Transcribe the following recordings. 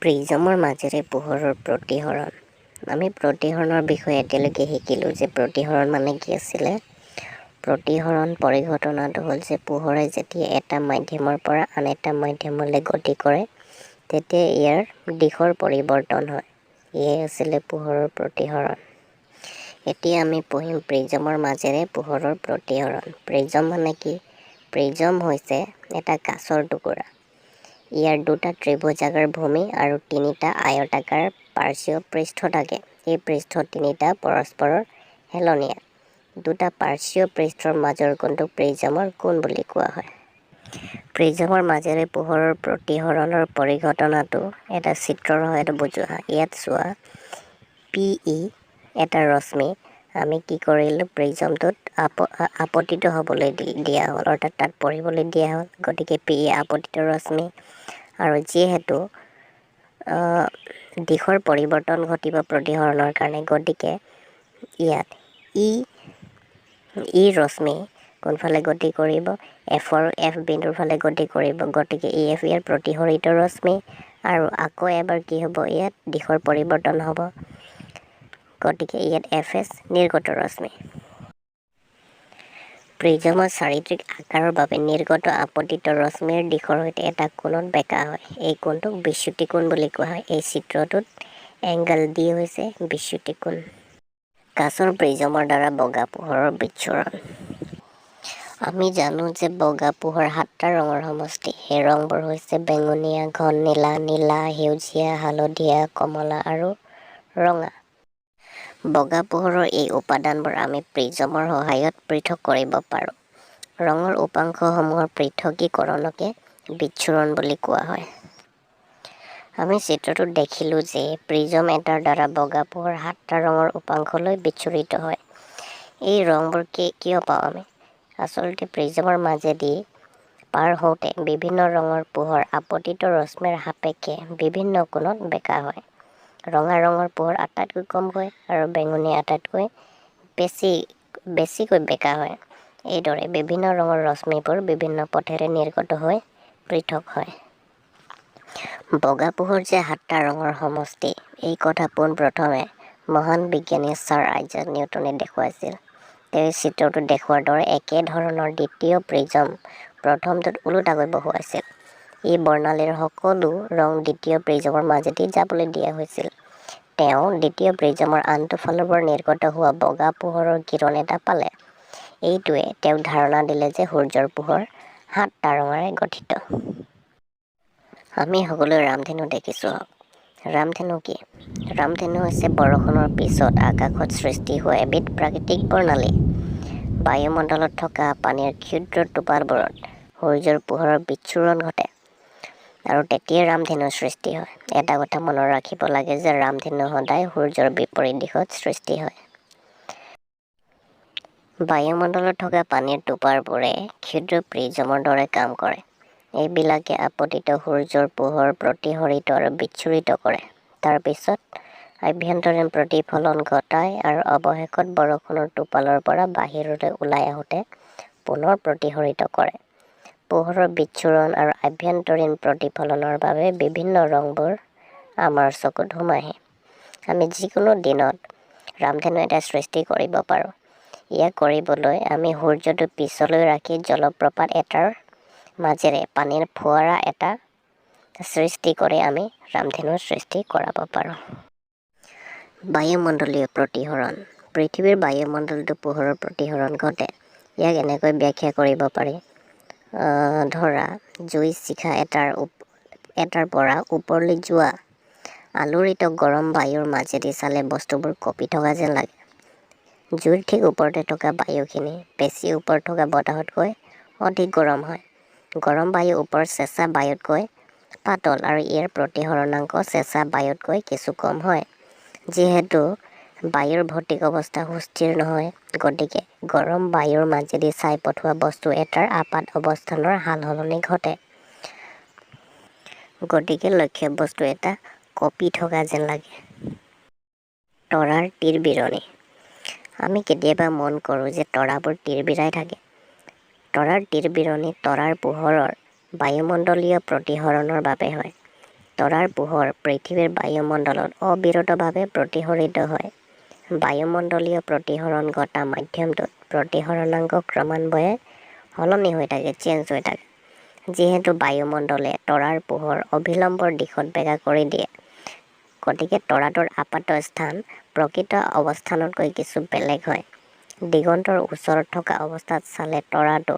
প্ৰিজমৰ মাজেৰে পোহৰৰ প্ৰতিসৰণ। আমি প্ৰতিসৰণৰ বিষয়ে এতিয়ালৈকে শিকিলোঁ যে প্ৰতিসৰণ মানে কি আছিলে। প্ৰতিসৰণ পৰিঘটনাটো হ'ল যে পোহৰে যেতিয়া এটা মাধ্যমৰ পৰা আন এটা মাধ্যমলৈ গতি কৰে, তেতিয়া ইয়াৰ দিশৰ পৰিৱৰ্তন হয়। এয়াই আছিলে পোহৰৰ প্ৰতিসৰণ। এতিয়া আমি পঢ়িম প্ৰিজমৰ মাজেৰে পোহৰৰ প্ৰতিসৰণ। প্ৰিজম মানে কি? প্ৰিজম হৈছে এটা কাঁচৰ টুকুৰা। ইয়াৰ দুটা ত্ৰিভুজাকাৰ ভূমি আৰু তিনিটা আয়তাকাৰ পাৰ্শ্বীয় পৃষ্ঠ থাকে। এই পৃষ্ঠ তিনিটা পৰস্পৰৰ হেলনীয়া। দুটা পাৰ্শ্বীয় পৃষ্ঠৰ মাজৰ কোণটোক প্ৰিজমৰ কোণ বুলি কোৱা হয়। প্ৰিজমৰ মাজেৰে পোহৰৰ প্ৰতিসৰণৰ পৰিঘটনাটো এটা চিত্ৰৰ সহায়ত বুজোৱা হয়। ইয়াত চোৱা, পি ই এটা ৰশ্মি আমি কি কৰিলোঁ? প্ৰিজমটোত আপতিত হ'বলৈ দিয়া হ'ল, অৰ্থাৎ তাত পৰিবলৈ দিয়া হ'ল। গতিকে পি ই আপতিত ৰশ্মি, আৰু যিহেতু দিশৰ পৰিৱৰ্তন ঘটিব প্ৰতিসৰণৰ কাৰণে, গতিকে ইয়াত ই ই ৰশ্মি কোনফালে গতি কৰিব? এফ বিন্দুৰ ফালে গতি কৰিব। গতিকে ই এফ ইয়াৰ প্ৰতিসৰিত ৰশ্মি। আৰু আকৌ এবাৰ কি হ'ব? ইয়াত দিশৰ পৰিৱৰ্তন হ'ব, গতিকে ইয়াত এফ এছ নিৰ্গত ৰশ্মি। প্ৰিজমৰ চাৰিত্ৰিক আকাৰৰ বাবে নিৰ্গত আপতিত ৰশ্মিৰ দিশৰ সৈতে এটা কোণত বেঁকা হয়। এই কোণটোক বিচ্যুতি কোণ বুলি কোৱা হয়। এই চিত্ৰটোত এংগল ডি হৈছে বিচ্যুতি কোণ। কাঁচৰ প্ৰিজমৰ দ্বাৰা বগা পোহৰৰ বিচ্ছুৰণ। আমি জানো যে বগা পোহৰ সাতটা ৰঙৰ সমষ্টি। সেই ৰংবোৰ হৈছে বেঙুনীয়া, ঘন নীলা, নীলা, সেউজীয়া, হালধীয়া, কমলা আৰু ৰঙা। বগা পোহৰৰ এই উপাদানবোৰ আমি প্ৰিজমৰ সহায়ত পৃথক কৰিব পাৰোঁ। ৰঙৰ উপাংশসমূহৰ পৃথকীকৰণকে বিচ্ছুৰণ বুলি কোৱা হয়। আমি চিত্ৰটোত দেখিলোঁ যে প্ৰিজম এটাৰ দ্বাৰা বগা পোহৰ সাতটা ৰঙৰ উপাংশলৈ বিচ্ছুৰিত হয়। এই ৰংবোৰ কিয় পাওঁ আমি? আচলতে প্ৰিজমৰ মাজেদি পাৰ হওঁতে বিভিন্ন ৰঙৰ পোহৰ আপতিত ৰশ্মিৰ সাপেক্ষে বিভিন্ন কোণত বেঁকা হয়। ৰঙা ৰঙৰ পোহৰ আটাইতকৈ কমকৈ আৰু বেঙুনীয়া আটাইতকৈ বেছিকৈ বেঁকা হয়। এইদৰে বিভিন্ন ৰঙৰ ৰশ্মিবোৰ বিভিন্ন পথেৰে নিৰ্গত হৈ পৃথক হয়। বগা পোহৰ যে সাতটা ৰঙৰ সমষ্টি, এই কথা পোনপ্ৰথমে মহান বিজ্ঞানী ছাৰ আইজাক নিউটনে দেখুৱাইছিল। তেওঁ চিত্ৰটোত দেখুওৱাৰ দৰে একেধৰণৰ দ্বিতীয় প্ৰিজম প্ৰথমটোত ওলোটাকৈ বহুৱাইছিল। এই বৰ্ণালীৰ সকলো ৰং দ্বিতীয় প্ৰিজমৰ মাজেদি যাবলৈ দিয়া হৈছিল। তেওঁ দ্বিতীয় প্ৰিজমৰ আনটো ফালৰ পৰা নিৰ্গত হোৱা বগা পোহৰৰ কিৰণ এটা পালে। এইটোৱে তেওঁক ধাৰণা দিলে যে সূৰ্যৰ পোহৰ সাতটা ৰঙেৰে গঠিত। আমি সকলোৱে ৰামধেনু দেখিছোঁ। ৰামধেনু কি? ৰামধেনু হৈছে বৰষুণৰ পিছত আকাশত সৃষ্টি হোৱা এবিধ প্ৰাকৃতিক বৰ্ণালী। বায়ুমণ্ডলত থকা পানীৰ ক্ষুদ্ৰ টোপালবোৰত সূৰ্যৰ পোহৰৰ বিচ্ছুৰণ ঘটে আৰু তেতিয়াই ৰামধেনুৰ সৃষ্টি হয়। এটা কথা মনত ৰাখিব লাগে যে ৰামধেনু সদায় সূৰ্যৰ বিপৰীত দিশত সৃষ্টি হয়। বায়ুমণ্ডলত থকা পানীৰ টোপালবোৰে ক্ষুদ্ৰ প্ৰিজমৰ দৰে কাম কৰে। এইবিলাকে আপতিত সূৰ্যৰ পোহৰ প্ৰতিসৰিত আৰু বিচ্ছুৰিত কৰে। তাৰ পিছত আভ্যন্তৰীণ প্ৰতিফলন ঘটায় আৰু অৱশেষত বৰষুণৰ টোপালৰ পৰা বাহিৰলৈ ওলাই আহোঁতে পুনৰ প্ৰতিসৰিত কৰে। পোহৰৰ বিচ্ছুৰণ আৰু আভ্যন্তৰীণ প্ৰতিফলনৰ বাবে বিভিন্ন ৰংবোৰ আমাৰ চকুত সোমায়হি। আমি যিকোনো দিনত ৰামধেনু এটা সৃষ্টি কৰিব পাৰোঁ। ইয়াক কৰিবলৈ আমি সূৰ্যটো পিছলৈ ৰাখি জলপ্ৰপাত এটাৰ মাজেৰে পানীৰ ফোঁৱাৰা এটা সৃষ্টি কৰি আমি ৰামধেনুৰ সৃষ্টি কৰাব পাৰোঁ। বায়ুমণ্ডলীয় প্ৰতিসৰণ। পৃথিৱীৰ বায়ুমণ্ডলতো পোহৰৰ প্ৰতিসৰণ ঘটে। ইয়াক এনেকৈ ব্যাখ্যা কৰিব পাৰি। ধৰা, জুইৰ শিখা এটাৰ পৰা ওপৰলৈ যোৱা আলোড়িত গৰম বায়ুৰ মাজেদি চালে বস্তুবোৰ কঁপি থকা যেন লাগে। জুইৰ ঠিক ওপৰতে থকা বায়ুখিনি বেছি ওপৰত থকা বতাহতকৈ অধিক গৰম হয়। গৰম বায়ু ওপৰৰ চেঁচা বায়ুতকৈ পাতল আৰু ইয়াৰ প্ৰতিসৰণাংক চেঁচা বায়ুতকৈ কিছু কম হয়। যিহেতু বায়ুৰ ভৌতিক অৱস্থা সুস্থিৰ নহয়, গতিকে গৰম বায়ুৰ মাজেদি চাই পঠোৱা বস্তু এটাৰ আপাত অৱস্থানৰ সালসলনি ঘটে। গতিকে লক্ষ্যবস্তু এটা কঁপি থকা যেন লাগে। তৰাৰ তিৰবিৰণি। আমি কেতিয়াবা মন কৰোঁ যে তৰাবোৰ তিৰবিৰাই থাকে। তৰাৰ তিৰবিৰণি তৰাৰ পোহৰৰ বায়ুমণ্ডলীয় প্ৰতিসৰণৰ বাবে হয়। তৰাৰ পোহৰ পৃথিৱীৰ বায়ুমণ্ডলত অবিৰতভাৱে প্ৰতিসৰিত হয়। বায়ুমণ্ডলীয় প্ৰতিসৰণ ঘটা মাধ্যমটোত প্ৰতিসৰণাংক ক্ৰমান্বয়ে সলনি হৈ থাকে, চেঞ্জ হৈ থাকে। যিহেতু বায়ুমণ্ডলে তৰাৰ পোহৰ অভিলম্বৰ দিশত বেঁকা কৰি দিয়ে, গতিকে তৰাটোৰ আপাত স্থান প্ৰকৃত অৱস্থানতকৈ কিছু বেলেগ হয়। দিগন্তৰ ওচৰত থকা অৱস্থাত চালে তৰাটো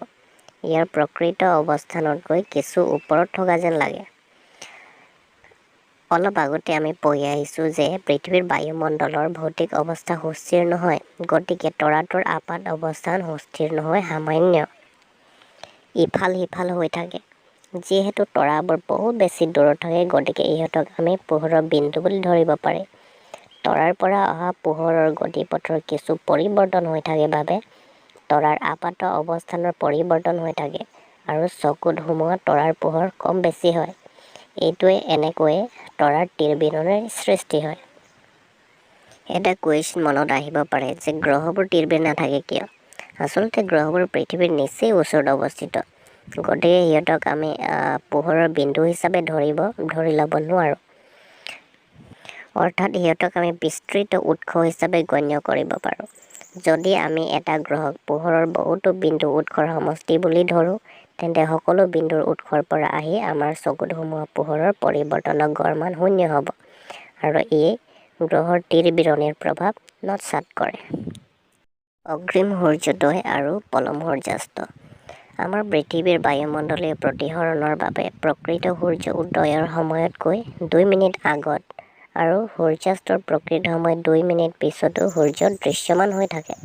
ইয়াৰ প্ৰকৃত অৱস্থানতকৈ কিছু ওপৰত থকা যেন লাগে। অলপ আগতে আমি পঢ়ি আহিছোঁ যে পৃথিৱীৰ বায়ুমণ্ডলৰ ভৌতিক অৱস্থা সুস্থিৰ নহয়, গতিকে তৰাটোৰ আপাত অৱস্থান সুস্থিৰ নহয়, সামান্য ইফাল সিফাল হৈ থাকে। যিহেতু তৰাবোৰ বহুত বেছি দূৰত থাকে, গতিকে ইহঁতক আমি পোহৰৰ বিন্দু বুলি ধৰিব পাৰি। তৰাৰ পৰা অহা পোহৰৰ গতিপথৰ কিছু পৰিৱৰ্তন হৈ থাকে বাবে তৰাৰ আপাত অৱস্থানৰ পৰিৱৰ্তন হৈ থাকে আৰু চকুত সোমোৱা তৰাৰ পোহৰ কম বেছি হয়। এইটোৱে এনেকৈয়ে তৰাৰ তিৰবিৰণিৰ সৃষ্টি হয়। এটা কুৱেশ্যন মনত আহিব পাৰে যে গ্ৰহবোৰ তিৰবিৰ নাথাকে কিয়? আচলতে গ্ৰহবোৰ পৃথিৱীৰ নিচেই ওচৰত অৱস্থিত, গতিকে সিহঁতক আমি পোহৰৰ বিন্দু হিচাপে ধৰি ল'ব নোৱাৰোঁ। অৰ্থাৎ সিহঁতক আমি বিস্তৃত উৎস হিচাপে গণ্য কৰিব পাৰোঁ। যদি আমি এটা গ্ৰহক পোহৰৰ বহুতো বিন্দু উৎসৰ সমষ্টি বুলি ধৰোঁ, তেন্তে সকলো বিন্দুৰ উৎসৰ পৰা আহি আমাৰ চকুত সোমোৱা পোহৰৰ পৰিৱৰ্তনৰ গড় মান শূন্য হ'ব আৰু ই গ্ৰহৰ তিৰবিৰণিৰ প্ৰভাৱ নৎসাত কৰে। অগ্ৰিম সূৰ্যোদয় আৰু পলম সূৰ্যাস্ত। আমাৰ পৃথিৱীৰ বায়ুমণ্ডলীয় প্ৰতিসৰণৰ বাবে প্ৰকৃত সূৰ্য উদয়ৰ সময়তকৈ 2 মিনিট আগত আৰু সূৰ্যাস্তৰ প্ৰকৃত সময়ৰ 2 মিনিট পিছতো সূৰ্য দৃশ্যমান হৈ থাকে।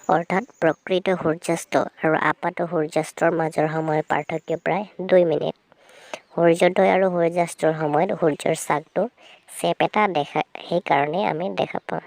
অৰ্থাৎ প্ৰকৃত সূৰ্যাস্ত আৰু আপাত সূৰ্যাস্তৰ মাজৰ সময়ৰ পাৰ্থক্য প্ৰায় 2 মিনিট। সূৰ্যোদয় আৰু সূৰ্যাস্তৰ সময়ত সূৰ্যৰ চাকটো চেপেটা দেখা, সেইকাৰণেই আমি দেখা পাওঁ।